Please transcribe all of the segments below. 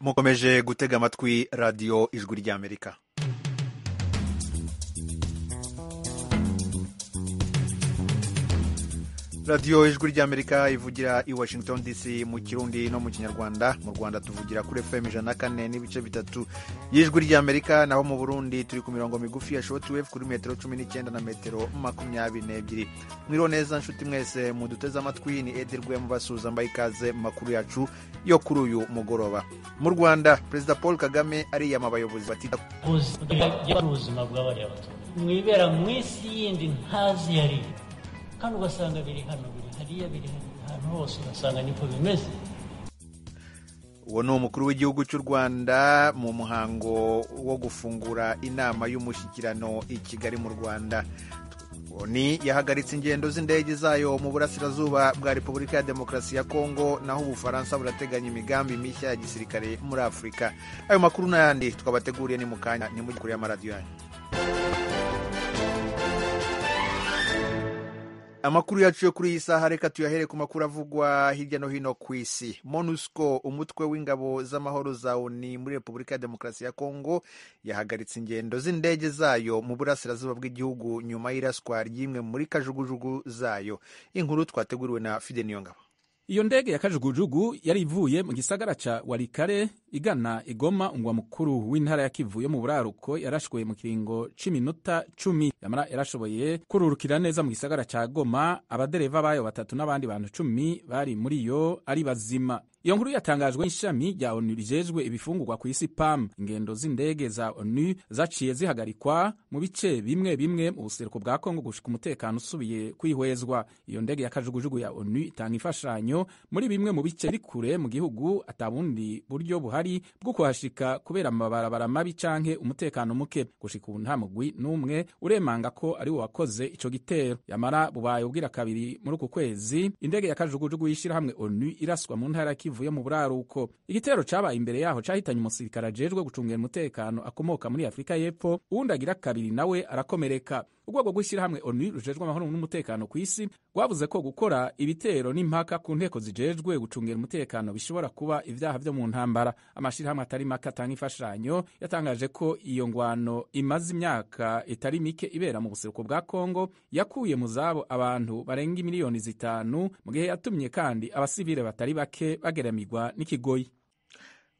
Mukomeje gutega amatwi Radiyo Ijwi ry'Amerika. Radiyo Ijwi ry'Amerika ivugira i Washington DC mu Kirundi no mu Kinyarwanda. Mu Rwanda tuvugira kuri FM 104.3 y'Ijwi ry'Amerika, naho mu Burundi turi ku mirongo migufi ya shortwave kuri metero 19 na metero 22. Mwiriwe neza nshuti mwese muduteze amatwi, ni Edi Rwema basuhuza mbaye ikaze mu makuru yacu yo kuri uyu mugoroba. Mu Rwanda, Perezida Paul Kagame ariyama abayobozi batita ubuzima bw'abariya baturage mwibera mu isi yindi ntazi yari, kandi ugasanga biri hano, biri hariya, biri ahantu hose, ugasanga niko bimeze. Uwo ni umukuru w'igihugu cy'u Rwanda mu muhango wo gufungura inama y'umushyikirano i Kigali mu Rwanda. Oni yahagaritse ingendo z'indege zayo mu burasirazuba bwa Repubulika ya Demokarasi ya Kongo, naho Ubufaransa burateganya imigambi mishya ya gisirikare muri Afurika. Ayo makuru n'ayandi twabateguriye ni mu kanya, ntimujye kure y'amaradiyo yanyu. Amakuru yacu yo kuri iyi saha reka tuyahere ku makuru avugwa hirya no hino ku isi. MONUSCO, umutwe w'ingabo z'amahoro za ONU muri Repubulika ya Demokarasi ya Kongo, yahagaritse ingendo z'indege zayo mu burasirazuba bw'igihugu nyuma y'iraswa ry'imwe muri kajugujugu zayo. Inkuru twateguriwe na Fide Niyongabo. Iyo ndege ya kajugujugu yari ivuye mu gisagara ca Walikare igana Igoma, umugwa mukuru w'intara ya Kivu yo mu buraruko, yarashwe mu kiringo c'iminota 10. Yamara yarashoboye kururukira neza mu gisagara ca Goma. Abadereva bayo batatu n'abandi bantu 10 bari muri yo ari bazima. Iyo nkuru yatangajwe n'ishami rya ONU rijejwe ibifungurwa ku isi PAM. Ingendo z'indege za ONU zaciye zihagarikwa mu bice bimwe bimwe mu buseruko bwa Kongo gushika umutekano usubiye kwihwezwa. Iyo ndege ya kajugujugu ya ONU itanga imfashanyo muri bimwe mu bice biri kure mu gihugu, atabundi buryo buhari bwo kuhashika kubera amabarabara mabi canke umutekano muke. Gushika ubu nta mugwi n'umwe uremanga ko ari wo wakoze ico gitero. Yamara bubaye ubwira kabiri muri uku kwezi indege ya kajugujugu y'ishirahamwe ONU iraswa mu ntara ya Kivu yo mu buraruko. Igitero cabaye imbere yaho cahitanye umusirikare ajejwe gucungera umutekano akomoka muri Afurika y'Epfo, uwundi agira kabiri nawe arakomereka. Urwego rw'ishyirahamwe ONU rujejwe amahoro n'umutekano ku isi rwavuze ko gukora ibitero n'impaka ku nteko zijejwe gucungera umutekano bishobora kuba ivyaha vyo mu ntambara. Amashirahamwe atari make atanga imfashanyo yatangaje ko iyo ngwano imaze imyaka itari mike ibera mu buseruko bwa Kongo yakuye mu zabo abantu barenga miliyoni 5, mu gihe yatumye kandi abasivile batari bake bageramigwa n'ikigoyi.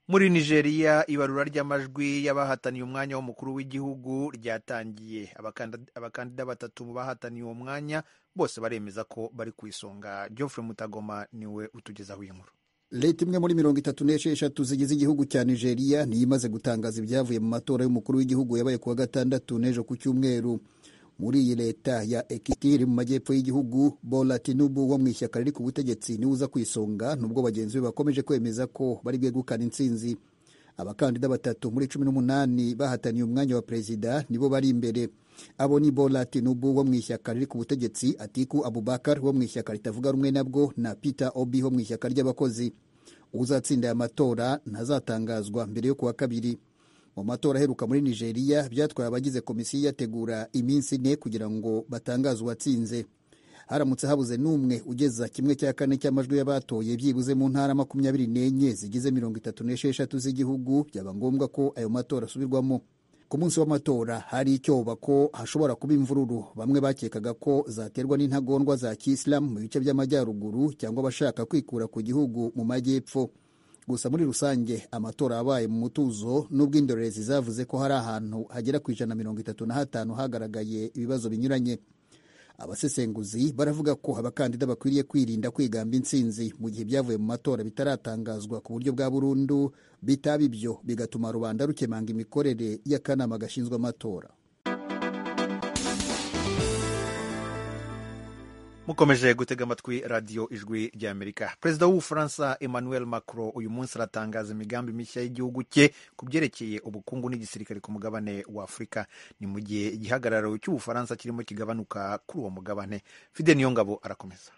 Muri Nigeria, ibarura ry'amajwi y'abahataniye umwanya w'umukuru w'igihugu ryatangiye. Abakandida batatu mu bahataniye uwo mwanya bose baremeza ko bari ku isonga. Geoffrey Mutagoma niwe utugezaho iyi nkuru. Leta imwe muri 36 zigize igihugu cya Nigeria niyo imaze gutangaza ibyavuye mu matora y'umukuru w'igihugu yabaye kuwa gatandatu n'ejo ku cyumweru. Muri iyi leta ya Ekiti iri mu majyepfo y'igihugu, Bola Tinubu wo mu ishyaka riri ku butegetsi niwe uza ku isonga, nubwo bagenzi be bakomeje kwemeza ko bari bwegukana intsinzi. Abakandida batatu muri 18 bahataniye umwanya wa perezida nibo bari imbere. Abo ni Bola Tinubu wo mu ishyaka riri ku butegetsi, Atiku Abubakar wo mu ishyaka ritavuga rumwe nabwo na Peter Obi wo mu ishyaka ry'abakozi. Uzatsinda aya matora ntazatangazwa mbere yo kuwa kabiri. Mu matora aheruka muri Nigeria byatwaye abagize komisiyo yategura iminsi 4 kugira ngo batangaze uwatsinze. Haramutse habuze n'umwe ugeza 1/4 cy'amajwi y'abatoye byibuze mu ntara 24 zigize 36 z'igihugu, byaba ngombwa ko ayo matora asubirwamo. Ku munsi w'amatora hari icyoba ko hashobora kuba imvururu, bamwe bakekaga ko zaterwa n'intagondwa za Kisilamu mu bice by'amajyaruguru cyangwa abashaka kwikura ku gihugu mu majyepfo. Gusa muri rusange amatora yabaye mu mutuzo, nubwo indorerezi zavuze ko hari ahantu hagera ku 135 hagaragaye ibibazo binyuranye. Abasesenguzi baravuga ko abakandida bakwiriye kwirinda kwigamba intsinzi mu gihe ibyavuye mu matora bitaratangazwa ku buryo bwa burundu, bitaba ibyo bigatuma rubanda rukemanga imikorere y'akanama gashinzwe amatora. Mukomeje gutega amatwi Radiyo Ijwi ry'Amerika. Perezida w'Ubufaransa Emmanuel Macron uyu munsi aratangaza imigambi mishya y'igihugu cye ku byerekeye ubukungu n'igisirikare ku mugabane wa Afurika. Ni mu gihe igihagararo cy'Ubufaransa kirimo kigabanuka kuri uwo mugabane. Fide Niyongabo arakomeza.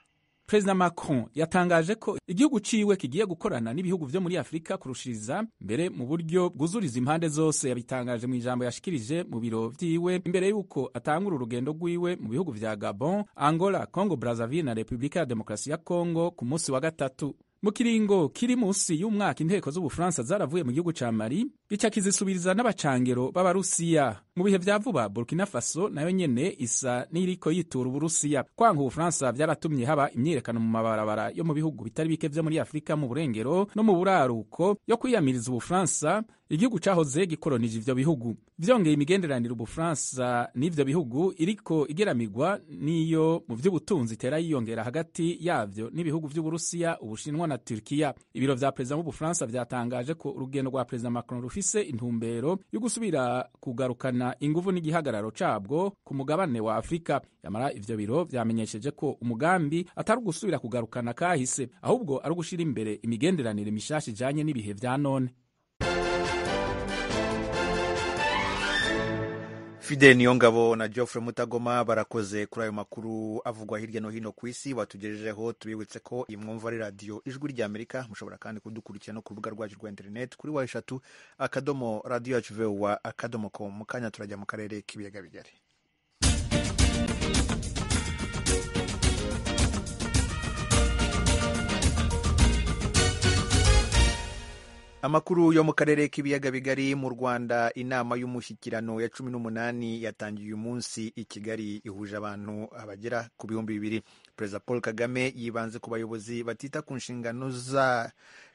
Perezida Macron yatangaje ko igihugu ciwe kigiye gukorana n'ibihugu vyo muri Afurika kurushiriza mbere mu buryo bwuzuriza impande zose. Yabitangaje mu ijambo yashikirije mu biro vyiwe imbere y'uko atangura urugendo rwiwe mu bihugu vya Gabon, Angola, Congo Brazzaville na Repubulika ya Demokarasi ya Congo ku munsi wa gatatu. Mu kiringo kiri munsi y'umwaka, inteko z'Ubufaransa zaravuye mu gihugu ca Mali, bica kizisubiriza n'abacangero b'Abarusiya. Mu bihe vya vuba, Burkina Faso nayo nyene isa n'iriko yitura Uburusiya. Kwanka Ubufaransa vyaratumye haba imyiyerekano mu mabarabara yo mu bihugu bitari bike vyo muri Afurika mu burengero no mu buraruko yo kwiyamiriza Ubufaransa, igihugu cahoze gikoronije ivyo bihugu. Vyongeye, imigenderanire Ubufaransa n'ivyo bihugu iriko igeramigwa n'iyo mu vy'ubutunzi itera yiyongera hagati yavyo n'ibihugu vy'Uburusiya, Ubushinwa na Turkiya. Ibiro vya perezida w'Ubufaransa vyatangaje ko urugendo rwa Perezida Macron rufise intumbero yo gusubira kugarukana inguvu n'igihagararo cabwo ku mugabane wa Afurika. Yamara ivyo biro vyamenyesheje ko umugambi atari ugusubira kugarukana kahise, ahubwo ari ugushira imbere imigenderanire mishasha ijanye n'ibihe vya none. Fidel Niyongabo na Geoffrey Mutagoma barakoze kuri ayo makuru avugwa hirya no hino ku isi batugejejeho. Tubibutse ko iyi mwumva ari radiyo Ijwi ry'Amerika. Mushobora kandi kudukurikira no ku rubuga rwacu rwa interineti kuri www.radioyacuvoa.com. Mu kanya turajya mu karere k'ibiyaga bigari. Amakuru yo mu karere k'ibiyaga bigari. Mu Rwanda, inama y'umushyikirano ya 18 yatangiye uyu munsi i Kigali, ihuje abantu abagera ku 2000. Perezida Paul Kagame yibanze ku bayobozi batita ku nshingano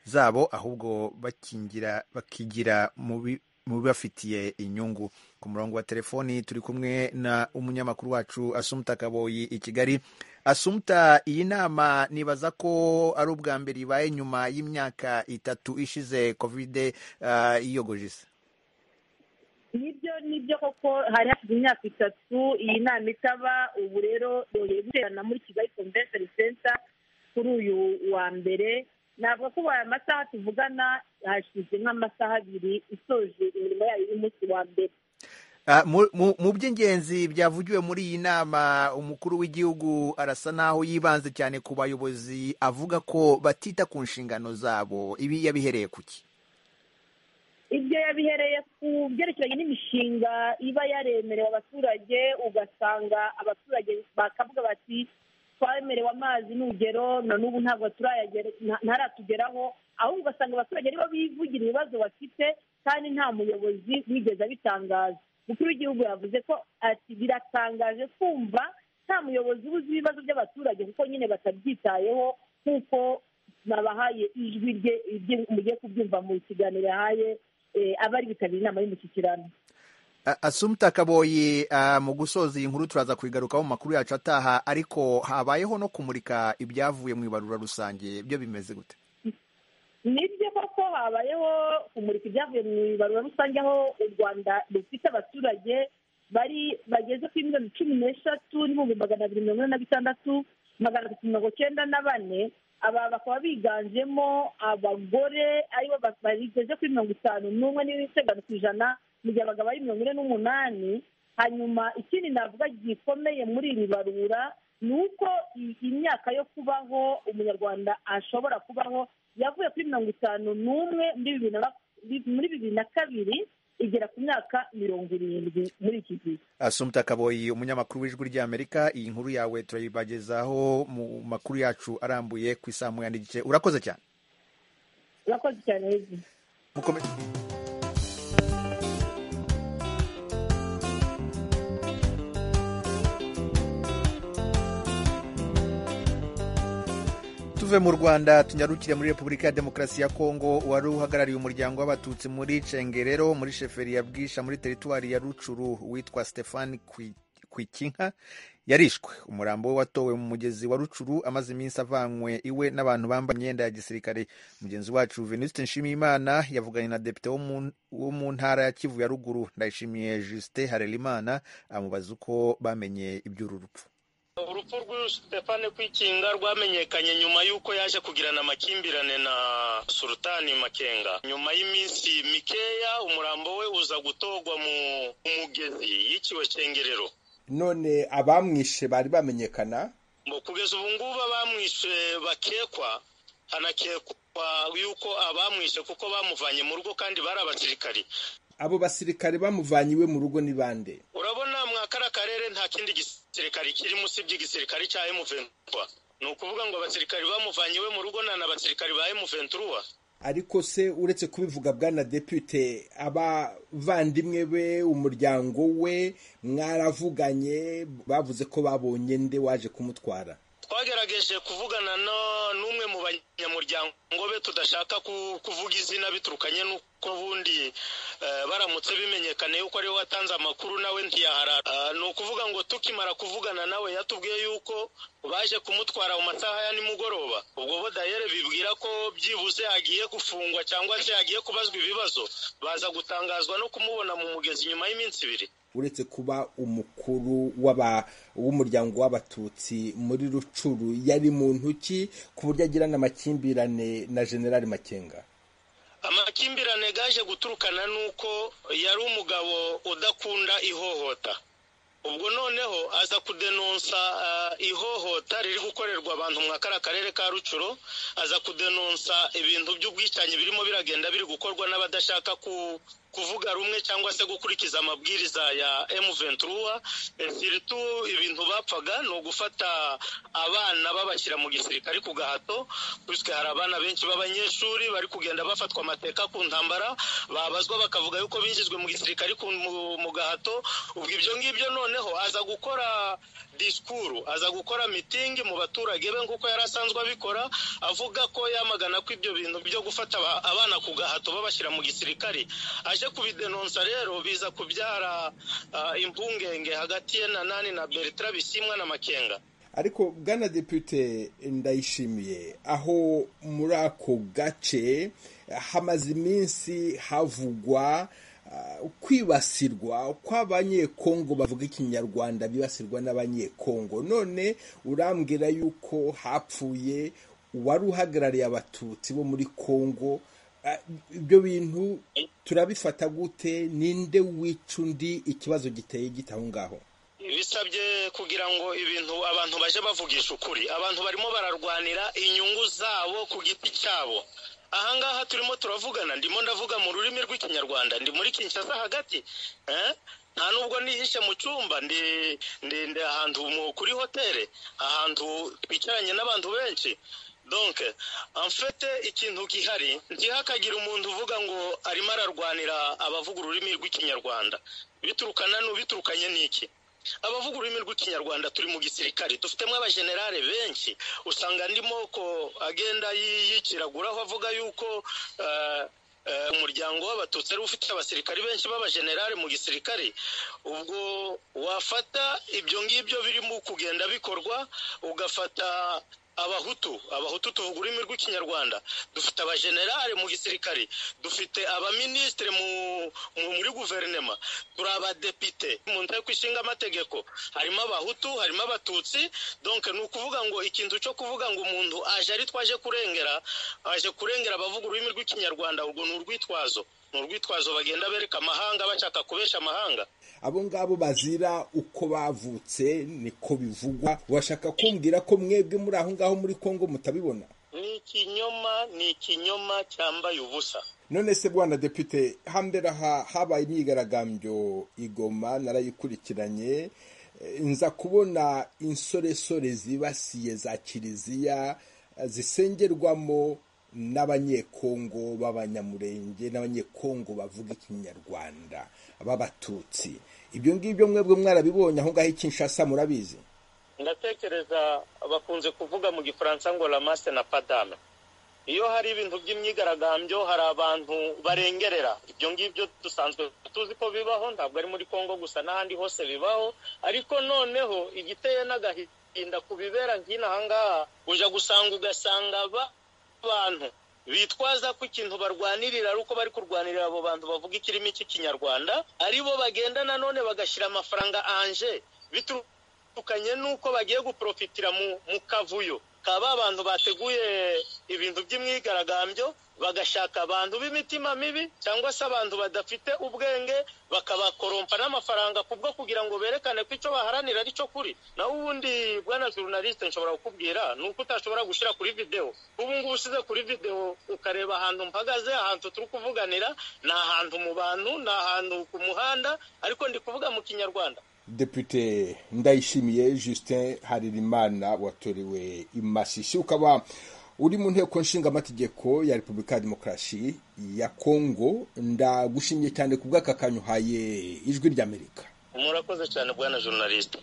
zabo, ahubwo bakigira mu bibafitiye inyungu. Ku murongo wa telefoni turi kumwe na umunyamakuru wacu Asumta Kaboyi i Kigali. Asumta, iyi nama nibaza ko ari ubwa mbere ibaye nyuma y'imyaka 3 ishize Covid iyogoje isi. Nibyo koko, hari hashize imyaka 3 iyi nama itaba. Ubu rero yongeye guterana muri Kigali Convention Center kuri uyu wa mbere. Navuga ko aya masaha tuvugana hashize nk'amasaha 2 isoje imirimo yayo y'umunsi wa mbere. Mu by'ingenzi byavugiwe muri iyi nama, umukuru w'igihugu arasa n'aho yibanze cyane ku bayobozi, avuga ko batita ku nshingano zabo. Ibi yabihereye kuki? Ibyo yabihereye ku byerekeranye n'imishinga iba yaremerewe abaturage, ugasanga abaturage bakavuga bati twemerewe amazi n'urugero na n'ubu ntabwo ntaratugeraho, ahubwo ugasanga abaturage aribo bivugira ibibazo bafite kandi nta muyobozi wigeze abitangaza. Umukuru w'igihugu yavuze ko ati biratangaje kumva nta muyobozi ubuze ibibazo by'abaturage, kuko nyine batabyitayeho, nk'uko nabahaye ijwi rye mugiye kubyumva mu kiganiro yahaye abari bitabiriye inama y'umushyikirano. Asumta Kaboyi, mu gusoza iyi nkuru turaza kuyigarukaho mu makuru yacu ataha, ariko habayeho no kumurika ibyavuye mu ibarura rusange, byo bimeze gute? Nibyo koko habayeho kumurika ibyavuye mu ibarura rusange, aho u Rwanda rufite abaturage bari bageze kuri miliyoni 13,246 394. Aba bakaba biganjemo abagore aribo bageze kuri 51.5%, mu gihe abagabo ari 48. Hanyuma ikindi navuga gikomeye muri iri barura ni uko imyaka yo kubaho umunyarwanda ashobora kubaho yavuye kuri 51 muri 2002 igera ku myaka 70 muri iki gihe. Asumta Kaboyi, umunyamakuru w'Ijwi ry'Amerika, iyi nkuru yawe turayibagezaho mu makuru yacu arambuye ku isaha 1:30. Urakoze cyane. Urakoze cyane. Tuve mu Rwanda tunyarukire muri Repubulika ya Demokarasi ya Kongo. Wari uhagarariye umuryango w'Abatutsi muri Cengerero muri sheferi ya Bwisha muri teritwari ya Rucuru witwa Stefan Kwikinka yarishwe. Umurambo we watowe mu mugezi wa Rucuru amaze iminsi avanywe iwe n'abantu bambaye imyenda ya gisirikare. Mugenzi wacu Venuste Nshimiyimana yavuganye na depite wo mu ntara ya Kivu ya Ruguru, Ndayishimiye Justin Harelimana, amubaza uko bamenye iby'uru rupfu. Urupfu rw'uyu Stefane Kwikinga rwamenyekanye nyuma y'uko yaje kugirana amakimbirane na Sultani Makenga. Nyuma y'iminsi mikeya umurambo we uza gutogwa mu mugezi yiciwe Cengerero. None abamwishe bari bamenyekana? Ngo kugeza ubu ngubu abamwishe bakekwa, hanakekwa yuko abamwishe kuko bamuvanye mu rugo kandi bari abasirikari. Abo basirikare bamuvanye iwe mu rugo ni bande? Urabona mwakara karere nta kindi gisirikare kirimo usibye igisirikare cya M23. Ni ukuvuga ngo abasirikari bamuvanye iwe mu rugo ni abasirikari ba M23. Ariko se uretse kubivuga bwana depute, abavandimwe be, umuryango we mwaravuganye, bavuze ko babonye nde waje kumutwara? Twagerageje kuvugana n'umwe mu banyamuryango be tudashaka kuvuga izina biturukanye n'uko ubundi baramutse bimenyekane yuko ariwe watanze amakuru nawe ntiyaharara. Ni ukuvuga ngo tukimara kuvugana nawe yatubwiye yuko baje kumutwara mu masaha ya nimugoroba. Ubwo bo dayere bibwira ko byibuze agiye gufungwa cyangwa se agiye kubazwa ibibazo, baza gutangazwa no kumubona mu mugezi nyuma y'iminsi 2. Uretse kuba umukuru w'umuryango w'abatutsi muri Rucuru, yari muntu ki ku buryo agirana amakimbirane na General Makenga? Amakimbirane gaje guturukana nuko yari umugabo udakunda ihohota. Ubwo noneho aza kudenonsa ihohota riri gukorerwa abantu mu karere ka Rucuro, aza kudenonsa ibintu by'ubwicanyi birimo biragenda biri gukorwa n'abadashaka kuvuga rumwe cyangwa se gukurikiza amabwiriza ya M23. Surtout ibintu bapfaga ni ugufata abana babashyira mu gisirikare ku gahato, puisque hari abana benshi b'abanyeshuri bari kugenda bafatwa amateka ku ntambara, babazwa bakavuga yuko binjizwe mu gisirikare mu gahato. Ubwo ibyo ngibyo noneho aza gukora disikuru, aza gukora mitingi mu baturage be nk'uko yari asanzwe abikora, avuga ko yamagana ko ibyo bintu byo gufata abana ku gahato babashyira mu gisirikare. Aje kubidenonsa rero biza kubyara impungenge hagati ye na nani na Bertrand Bisimwa na Makenga. Ariko bwana depute Ndayishimiye, aho muri ako gace hamaze iminsi havugwa kwibasirwa kw'abanyekongo bavuga ikinyarwanda bibasirwa n'abanyekongo, none urambwira yuko hapfuye uwari uhagarariye abatutsi bo muri Kongo. Ibyo bintu turabifata gute? Ninde wica undi? Ikibazo giteye gite aho ngaho? Bisabye kugira ngo ibintu abantu baje bavugisha ukuri. Abantu barimo bararwanira inyungu zabo ku giti cyabo. Ahangaha turimo turavugana, ndimo ndavuga mu rurimi rw'ikinyarwanda, ndi muri Kinshasa hagati, nta nubwo nihishe mu cyumba, ndi ahantu kuri hoteli, ahantu twicaranye n'abantu benshi. Donc en fait ikintu gihari, ntihakagira umuntu uvuga ngo arimo ararwanira abavuga ururimi rw'ikinyarwanda. Biturukana biturukanye n'iki? Abavuga ururimi rw'ikinyarwanda turi mu gisirikare, dufitemo abajenerale benshi. Usanga ndimo ko agenda yikiraguraho avuga yuko umuryango w'abatutsi ari ufite abasirikari benshi b'abajenerale mu gisirikare. Ubwo wafata ibyo ngibyo birimo kugenda bikorwa, ugafata abahutu tuvuga ururimi rw'ikinyarwanda, dufite abajenerale mu gisirikare, dufite abaministre muri guverinema, turi abadepite mu nteko ishinga amategeko, harimo abahutu, harimo abatutsi. Donc ni ukuvuga ngo ikintu cyo kuvuga ngo umuntu aje ari twaje kurengera, aje kurengera abavuga ururimi rw'ikinyarwanda, ubwo ni urwitwazo. Ni urwitwazo bagenda bereka amahanga, bashaka kubesha amahanga. Abo ngabo bazira uko bavutse niko bivugwa. Washaka kumbwira ko mwebwe muri aho ngaho muri Kongo mutabibona? Ni ikinyoma, ni ikinyoma cyambaye ubusa. None se bwana depute, hambere aha habaye imyigaragambyo igoma, narayikurikiranye, nza kubona insoresore zibasiye za kiliziya zisengerwamo n'abanyekongo b'abanyamurenge n'abanyekongo bavuga ikinyarwanda b'abatutsi. Ibyo ngibyo mwebwe mwarabibonye aho ngaho i Kinshasa, murabizi? Ndatekereza bakunze kuvuga mu gifaransa ngo la masse na padame. Iyo hari ibintu by'imyigaragambyo hari abantu barengerera. Ibyo ngibyo dusanzwe tuzi ko bibaho, ntabwo ari muri Kongo gusa, n'ahandi hose bibaho. Ariko noneho igiteye n'agahinda kubibera nk'ina ahangaha, uja gusanga ugasanga abantu bitwaza ko ikintu barwanirira ari uko bari kurwanirira abo bantu bavuga ikirimi cy'ikinyarwanda, aribo bagenda nanone bagashyira amafaranga anje biturukanye n'uko bagiye guprofitira mu kavuyo kaba abantu bateguye ibintu by'imyigaragambyo, bagashaka abantu b'imitima mibi cyangwa se abantu badafite ubwenge bakabakorompa n'amafaranga kubwo kugira ngo berekane ko icyo baharanira ari cyo kuri. Naho ubundi bwana journaliste, nshobora kukubwira nuko utashobora gushyira kuri video. Ubu ngubu usize kuri video ukareba ahantu mpagaze, ahantu turi kuvuganira, ni ahantu mu bantu, ni ahantu ku muhanda, ariko ndi kuvuga mu kinyarwanda. Depite Ndayishimiye Justin Harerimana watorewe i Masisi, ukaba uri mu nteko nshingamategeko ya Repubulika ya Demokarasi ya Kongo, ndagushimye cyane ku bw'aka kanyuhaye Ijwi ry'Amerika. Murakoze cyane bwana journaliste.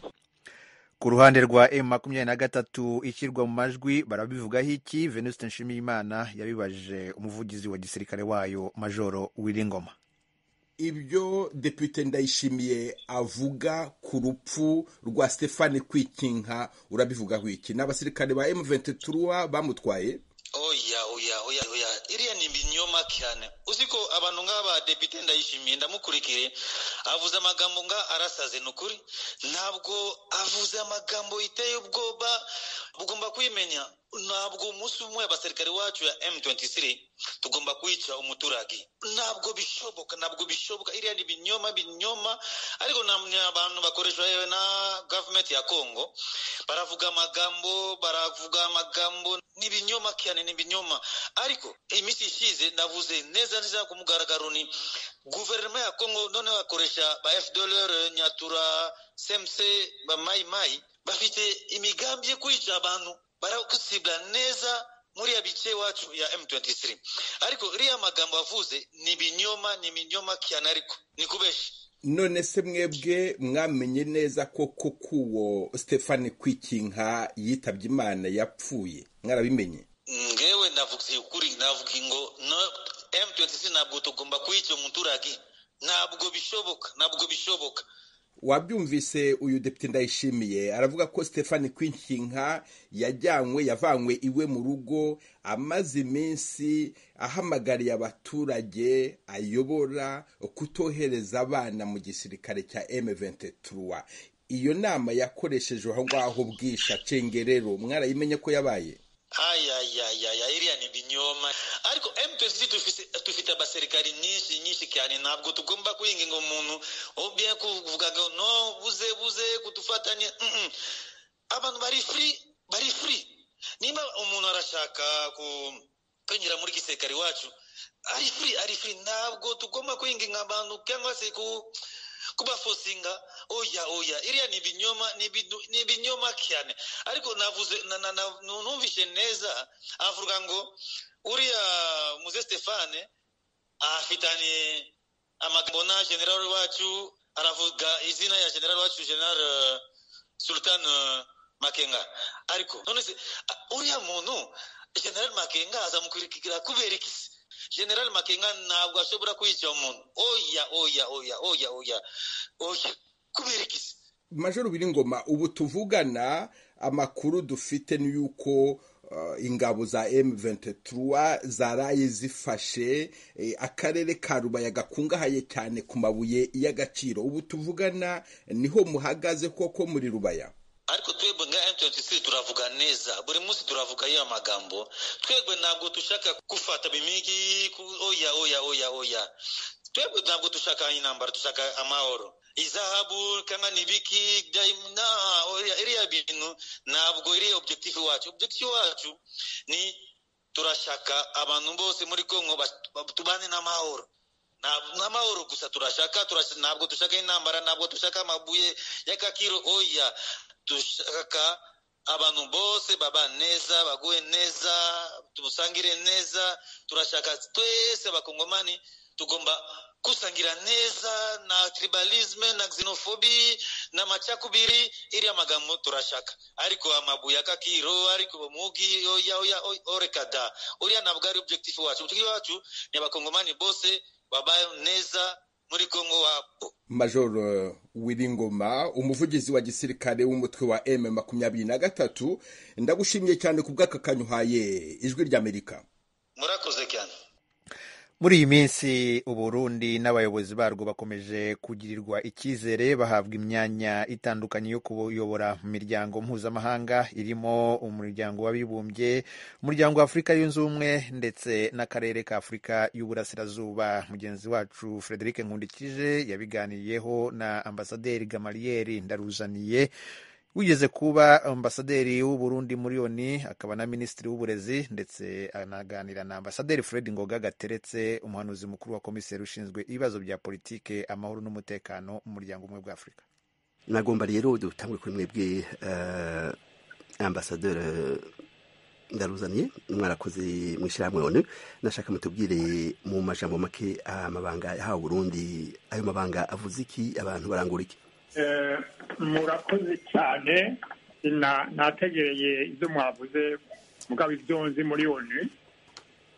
Ku ruhande rwa M23 ishyirwa mu majwi barabivugaho iki? Venuste Nshimiyimana yabibajije umuvugizi wa gisirikare wayo Majoro Wilingoma. Ibyo Depite Ndayishimiye avuga ku rupfu rwa Stefane Kwikinka urabivugaho iki? N'abasirikare ba M23 bamutwaye? Oya oya oya oya, iriya ni ibinyoma cyane. Uzi ko abantu nk'aba Depite Ndayishimiye ndamukurikire avuze amagambo nga arasaze nukuri. Ntabwo avuze amagambo iteye ubwoba, bugomba kwimenya. Ntabwo umunsi umwe abasirikare wacu ya M23 tugomba kwica umuturage, ntabwo bishoboka, ntabwo bishoboka. Iriya ni binyoma binyoma. Ariko abantu bakoreshwa na government ya Congo baravuga amagambo, baravuga amagambo ni binyoma cyane, ni binyoma. Ariko iminsi ishize ndavuze neza neza ku mugaragaro ni guverinoma ya Congo none bakoresha ba FDLR, Nyatura, CMC, ba Mai Mai, bafite imigambi yo kwica abantu, barakusibwa neza muri ya bice wacu ya M23. Ariko iriya magambo avuze ni binyoma, ni binyoma cyane, ariko ni kubesha. None se mwebwe mwamenye neza ko kuwo Stefane Kwikinka yitabye Imana yapfuye, mwarabimenye? Ngewe ndavuze ukuri, ndavuga ngo no M23 ntabwo tugomba kwica umuturage, ntabwo bishoboka, ntabwo bishoboka. Wabyumvise uyu Depite Ndayishimiye aravuga ko Stefane Kwikinka yajyanywe, yavanywe iwe mu rugo, amaze iminsi ahamagariye abaturage ayobora kutohereza abana mu gisirikare cya M23. Iyo nama yakoresheje aho ngaho bwisha cengerero, mwarayimenye ko yabaye? Ayayayaya, iriya ni binyoma. Ariko M23 tufite abasirikari nyinshi nyinshi cyane, ntabwo tugomba kwinginga umuntu obien kuvuga ngo no buze buze kutufatanye. Abantu bari free, bari free. Nimba umuntu arashaka kwinjira muri gisirikari wacu ari free, ari free. Ntabwo tugomba kwinginga abantu cyangwa se kubafosinga. Oya oya, iriya ni binyoma, ni binyoma cyane. Ariko navuze numvise neza avuga ngo uriya Muze Stefane afitanye amagambo na general wacu, aravuga izina ya general wacu, General Sultan Makenga. Ariko none se uriya muntu General Makenga azamukurikira kubera iki? General Makenga ntabwo ashobora kwica umuntu. Oya oya oya oya oya oya, kubera iki? Major Wilingoma, ubu tuvugana amakuru dufite ni yuko ingabo za M23 zaraye zifashe akarere ka Rubaya gakungahaye cyane ku mabuye y'agaciro. Ubu tuvugana niho muhagaze koko muri Rubaya? Ariko twebwe nka M23 turavuga neza, buri munsi turavuga iyo magambo. Twebwe ntabwo dushaka gufata bimigi, oya oya oya oya. Twebwe ntabwo dushaka intambara, dushaka amahoro. Izahabu kanga nibiki na iriya bintu ntabwo iri objective wacu. Objective wacu ni turashaka abantu bose muri Kongo tubane n'amahoro. N'amahoro gusa turashaka, ntabwo dushaka intambara, ntabwo dushaka amabuye y'akakiro, oya. Dushaka abantu bose baba neza, baguwe neza, tubusangire neza. Turashaka twese abakongomani tugomba kusangira neza, na tribalisme na xenophobie na macakubiri, iriya magambo turashaka. Ariko amabuye akakiro, ariko mugi, oya oya orekada, uriya ntabwo ari objective wacu. Objective wacu ni abakongomani bose babaye neza muri Kongo wabo. Major Wilingoma, umuvugizi wa gisirikare w'umutwe wa M23, ndagushimiye cyane ku bw'aka kanyuhaye Ijwi ry'Amerika. Murakoze cyane. Muri iyi minsi Uburundi n'abayobozi barwo bakomeje kugirirwa icyizere, bahabwa imyanya itandukanye yo kuyobora miryango mpuzamahanga irimo umuryango w'abibumbye, umuryango wa Afurika yunze ubumwe ndetse n'akarere ka Afurika y'Uburasirazuba. Mugenzi wacu Frederic Nkundikije yabiganiriyeho na Ambasaderi Gamaliel Ndaruzaniye, wigeze kuba ambasaderi w'Uburundi muri ONU akaba na minisitiri w'uburezi, ndetse anaganira na ambasaderi Fred Ngoga Gateretse, umuhanuzi mukuru wa komiseri ushinzwe ibibazo bya politike, amahoro n'umutekano mu muryango umwe bwa Afurika. Nagomba rero dutangure kuri mwebwe, ambassadeur Ndaruzaniye. Mwarakoze mu ishyirahamwe ONU. Nashaka mutubwire mu majambo make amabanga yahawe Burundi. Ayo mabanga avuze iki? Abantu barangura iki? Murakoze cyane. Nategereye ibyo mwavuze, mugabo ibyo nzi muri ONU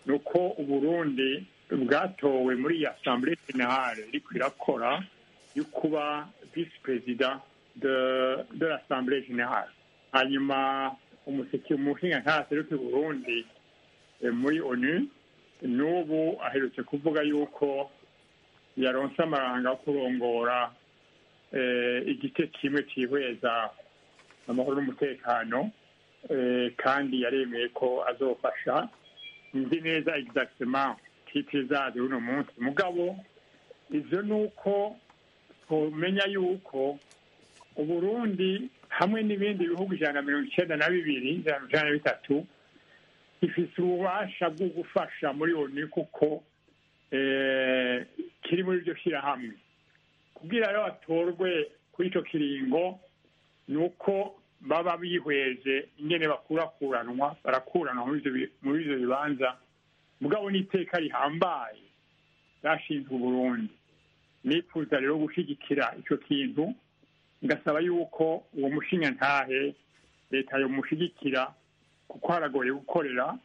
ni uko Uburundi bwatowe muri iyi Assemblée Générale iriko irakora yo kuba vice président de l'Assemblée Générale. Hanyuma umuseke umushinga ntaseruka Burundi muri ONU n'ubu aherutse kuvuga yuko yaronse amaranga yo kurongora igice kimwe cihweza amahoro n'umutekano, kandi yaremeye ko azofasha. Nzi neza exactement titre zazo uno munsi, mugabo ivyo ni uko twomenya yuko Uburundi hamwe n'ibindi bihugu 192, 193 bifise ububasha bwo gufasha muri ONU, kuko kiri muri iryo shyirahamwe. Kugira rero batorwe kuri ico kiringo ni uko baba bihweje ingene bakurakuranwa, barakuranwa muri ivyo bibanza. Mugabo n'iteka rihambaye ryashinzwe Uburundi. Nifuza rero gushigikira ico kintu, ngasaba yuko uwo mushinga ntahe leta yomushigikira, kuko haragoye gukorera,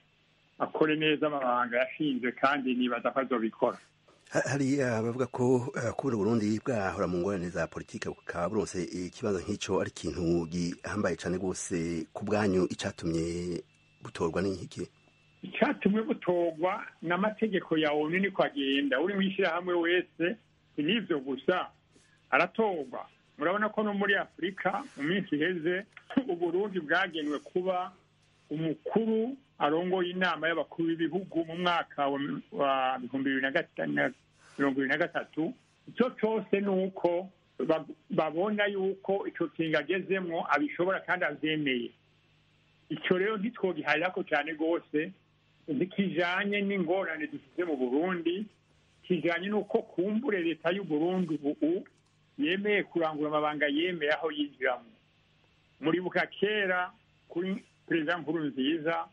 akore neza amabanga yashinzwe, kandi nibaza ko azobikora. Hari abavuga ko kubura Burundi bwahora mu ngorane za politike bukaba buronse ikibazo nk'ico ari ikintu gihambaye cane rwose. Ku bwanyu, icatumye butorwa ni iki? Icatumye butorwa n'amategeko ya ONU, niko agenda. Uri mw'ishyirahamwe wese, si n'ivyo gusa, aratorwa. Murabona ko no muri Afurika mu minsi iheze Uburundi bwagenwe kuba umukuru arongoye inama y'abakuru b'ibihugu mu mwaka wa 2023. Icyo cyose ni uko babona yuko icyo kinga agezemwo abishobora kandi avyemeye. Icyo rero ntitwogiharirako cyane rwose, ntikijanye n'ingorane dufite mu Burundi, kijanye n'uko kumbure leta y'Uburundi ubu yemeye kurangura amabanga yemeye aho yinjiramo. Muribuka kera kuri Perezida Nkurunziza,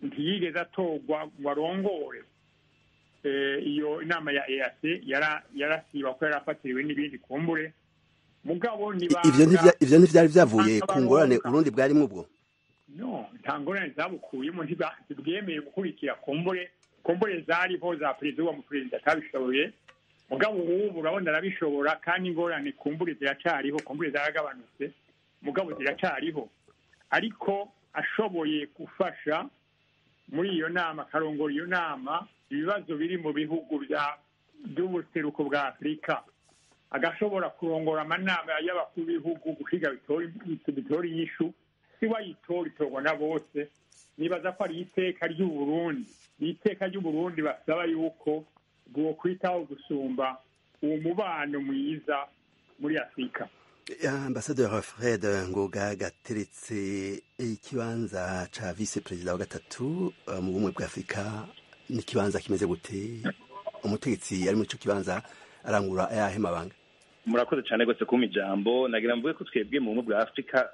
ntiyigeze atorwa ngo arongore iyo inama ya EAC, yarasiba ko yarafatiriwe n'ibindi kumbure. Mugabo Ivyo ntivyari vyavuye ku ngorane Urundi bwarimwo ubwo? No, nta ngorane zabukuyemo, ntibwemeye gukurikira. Kumbure zariho za perezida wa muperezida atabishoboye, mugabo ubu urabona arabishobora, kandi ingorane kumbure ziracariho, kumbure zaragabanutse, mugabo ziracariho. Ariko ashoboye gufasha muri iyo nama, akarongora iyo nama, ibibazo biri mu bihugu by'ubuseruko bwa Afurika, agashobora kurongora amanama y'abakuru b'ibihugu guhiga bitora inyishu, si wayitora, itorwa na bose. Nibaza ko ari iteka ry'Uburundi, ni iteka ry'Uburundi basaba yuko bwokwitaho gusumba uwo mubano mwiza muri Afurika. Ambasaderi Fred Ngoga Gateretse, ikibanza ca vice perezida wa gatatu mu Bumwe bwa Afurika ni ikibanza kimeze gute? Umutegetsi ari muri ico kibanza arangura ayahe mabanga? Murakoze cyane rwose kumpa ijambo. Nagira mvuge ko twebwe mu Bumwe bwa Afurika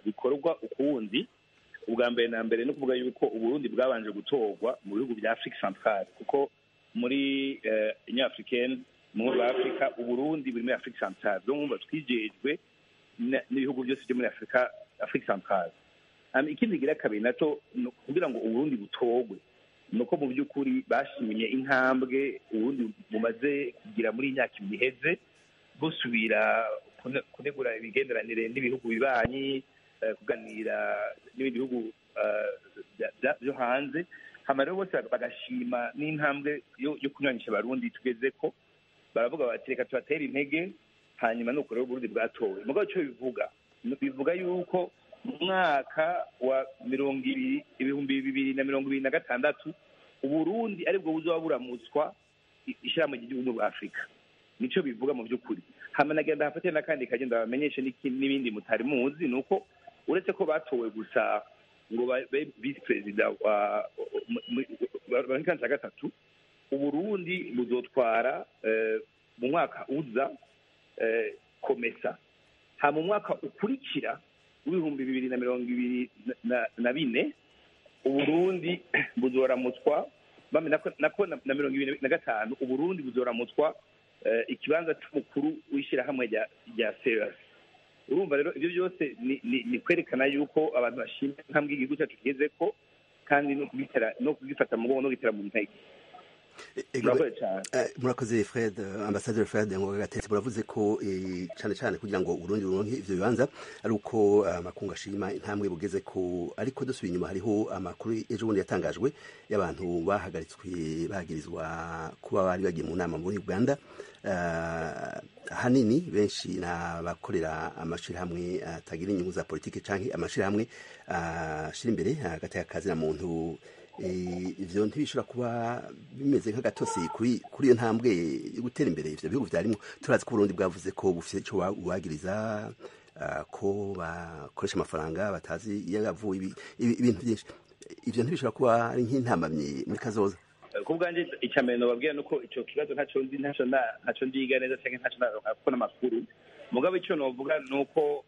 bikorwa ukundi. Ubwa mbere na mbere no kuvuga yuko Uburundi bwabanje gutorwa mu bihugu bya Afrique Centrale, kuko muri Union Africaine, mu Bumwe bwa Afurika, Uburundi buri muri Afrique Centrale. Donc mwumva twijejwe n'ibihugu byose byo muri Afrika, Afrique Centrale. Ikindi gira kabiri naco, kugira ngo Uburundi butorwe, nuko mu by'ukuri bashimye intambwe Uburundi bumaze kugira muri imyaka 2 iheze, busubira kunegura imigenderanire n'ibihugu bibanyi, kuganira n'ibindi bihugu byo hanze. Hama rero bose bagashima n'intambwe yo kunywanisha Abarundi tugeze ko, baravuga bati reka tubatere intege. Hanyuma nuko rero Uburundi bwatowe. Mugabo ico bivuga yuko mu mwaka wa 2026 Uburundi aribwo buzoba buramutswa ishyirahamwe ry'igihugu bwa Afurika. Nico bivuga mu by'ukuri. Hama nagenda hafate n'akandi kagenda bamenyeshe n'ibindi mutari muzi, nuko uretse ko batowe gusa ngo babe vice perezida wa wa gatatu, Uburundi buzotwara mu mwaka uza COMESA. Hama umwaka ukurikira w'2024, Uburundi buzoramutswa nako na 2025, Uburundi buzoramutswa ikibanza c'umukuru w'ishirahamwe rya CEEAC. Urumva rero ibyo byose ni kwerekana yuko abantu bashima intambwe igihugu cyacu kigezeko, kandi no kugifata mu mugongo no kugitera mu ntege. Murakoze Fred, Ambassadeur Fred Ngoga Gatete. Muravuze ko cyane cyane kugira ngo Uburundi buronke ivyo bibanza ari uko amakungu ashima intambwe bugeze ko, ariko dusubiye inyuma hariho amakuru ejo bundi yatangajwe y'abantu bahagaritswe bagirizwa kuba bari bagiye mu nama muri Uganda. Ahanini benshi n'abakorera amashirahamwe atagira inyungu za politike canke amashirahamwe ashira imbere hagati y'akazi na muntu. Ivyo ntibishobora kuba bimeze nk'agatotsi kuri iyo ntambwe yo gutera imbere ivyo bihugu vyarimwo? Turazi ko Uburundi bwavuze ko bufise ico bubagiriza, ko bakoresha amafaranga batazi iyo yavuye, ibintu byinshi. Ivyo ntibishobora kuba ari nk'intambamyi muri kazoza? Ku bwanjye, icya mbere nobabwira nuko ico kibazo ntaco nzi, ntaco ndiga neza canke ntaco ndaronka kuko n'amakuru. Mugabo ico novuga nuko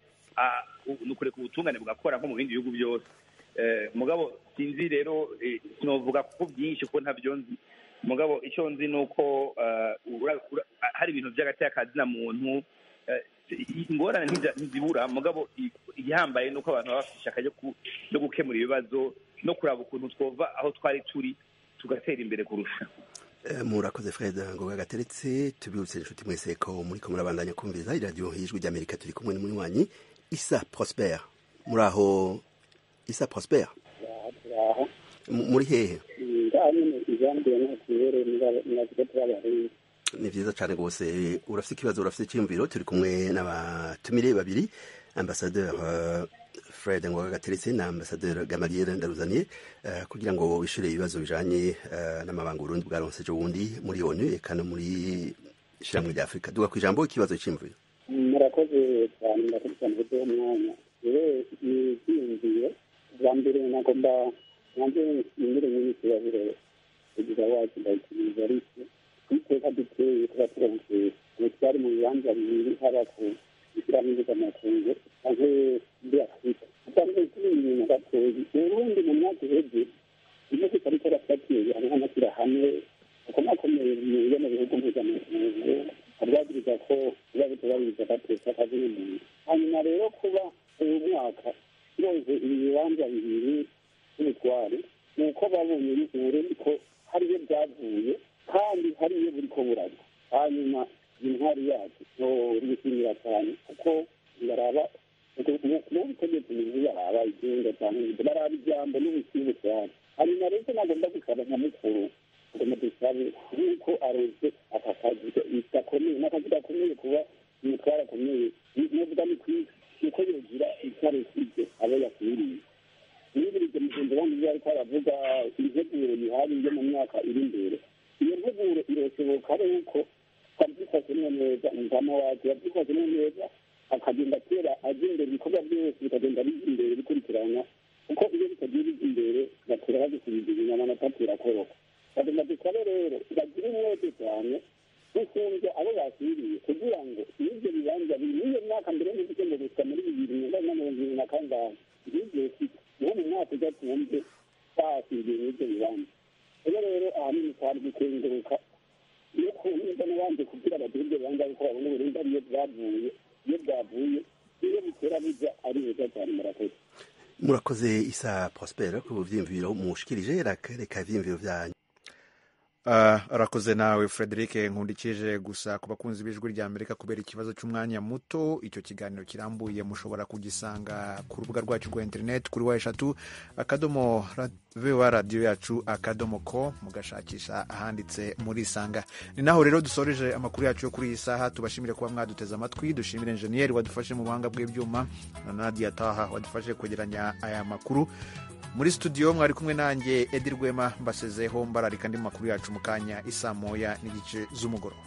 nukureka ubutungane bugakora nko mu bindi bihugu byose. Mugabo sinzi rero, sinovuga kuko byinshi kuko ntabyo nzi. Mugabo icyo nzi ni uko hari ibintu by'agateka na muntu, ingorane ntizibura. Mugabo igihambaye ni uko abantu baba bafite ishyaka ryo gukemura ibibazo no kuraba ukuntu twova aho twari turi tugatera imbere kurusha. Murakoze Fred Ngoga Gateretse. Tubibutse inshuti mwese ko muriko murabandanya kumviriza iradiyo y'Ijwi ry'Amerika. Turi kumwe n'umunywanyi Isa Prosper. Muri aho Isa Prosper, muri hehe? Ni vyiza cane rwose. Urafise ikibazo, urafise iciyumviro? Turi kumwe n'abatumire babiri, Ambassadeur Fred Ngoga Gateretse na Ambassadeur Gamaliel Ndaruzaniye, kugira ngo wishure ibibazo bijanye n'amabanga Uburundi bwaronse ejo bundi muri ONU eka no muri ishirahamwe rya Afurika. Duga kw'ijambo, ikibazo, c'iyumviro. Murakoze cyane, murakoze cyane kuduha umwanya. Rero ni ibyiyumviro bwa mbere nagomba nanjye nshimire minisitiri perezida wacu Ndayishimiye Evariste kwiteka duteye kuba turonse ubu twari mu bibanza bibiri, haba ku ishyirahamwe mpuzamakungu canke muri Afurika. Usanzwe turi inyuma gatoyi Uburundi mu myaka iheze ibihugu tariko rafatiye hariho amashyirahamwe akomakomeye yo mu bihugu mpuzamakungu abwagiriza ko biba bitubahiriza agateka kazina muntu. Hanyuma rero kuba uyu mwaka turonse ibi bibanza bibiri by'ubutwari ni uko babonye Uburundi ko hariyo byavuye kandi hariyo buriko buragwa. Hanyuma intwari yacu norishimira cyane kuko baraba n'ubutegetsi baraba igenda cyane, baraba ijambo n'ubusibu cyane. Hanyuma rero nagomba gusaba nka mukuru, agomba dusabe yuko aronse aka kazi gakomeye, n'akazi gakomeye kuba umutware akomeye novuga ni kwisi uko yogira icyo abo yakwiriye. Nibirije mugenzi wanjye iyo ariko aravuga integuro ihari yo mu myaka iri imbere, iyo nteguro iroshoboka ari uko twabyifashemo neza, umugama wacu yabyifashemo neza, akagenda atera ajya imbere, ibikorwa byose bikagenda bijya imbere bikurikirana, kuko iyo bitagiye bijya imbere batera bagisubiza inyuma n'amatapira akoroka. Bagomba dusabe rero bagire umwete cyane gusumbya abo basiriye kugira ngo n'ibyo bibanza biri n'iyo myaka mbere y'uko gusa muri 2025 n'ibyo niho mu mwaka ujya twumve basiriye n'ibyo bibanza. Rero ahanini twari gukenguruka no kumva n'abandi kugira bagire ibyo bibanza, kuko babona Uburundi ariyo bwavuye, iyo bwavuye iyo bitera bijya ari heza cyane. Murakoze. Murakoze Isa Prosper ku vyiyumviro mushikirije. Reka ivyiyumviro vyanyu. Arakoze nawe Frederic Nkundikije. Gusa ku bakunzi b'Ijwi rya Amerika, kubera ikibazo cy'umwanya muto, icyo kiganiro kirambuye mushobora kugisanga ku rubuga rwacu rwa internet kuri www.voaradioyacu.com, mugashakisha ahanditse muri Isanga. Ni naho rero dusoreje amakuru yacu yo kuri iyi saha. Tubashimire kuba mwaduteze amatwi, dushimire enjeniyeri wadufashe mu buhanga bw'ibyuma na Nadia Taha wadufashe kwegeranya aya makuru. Muri studio mwari kumwe nanjye Edi Rwema, mbasezeho mbararika andi makuru yacu mu kanya isaa 1:30 z'umugoroba.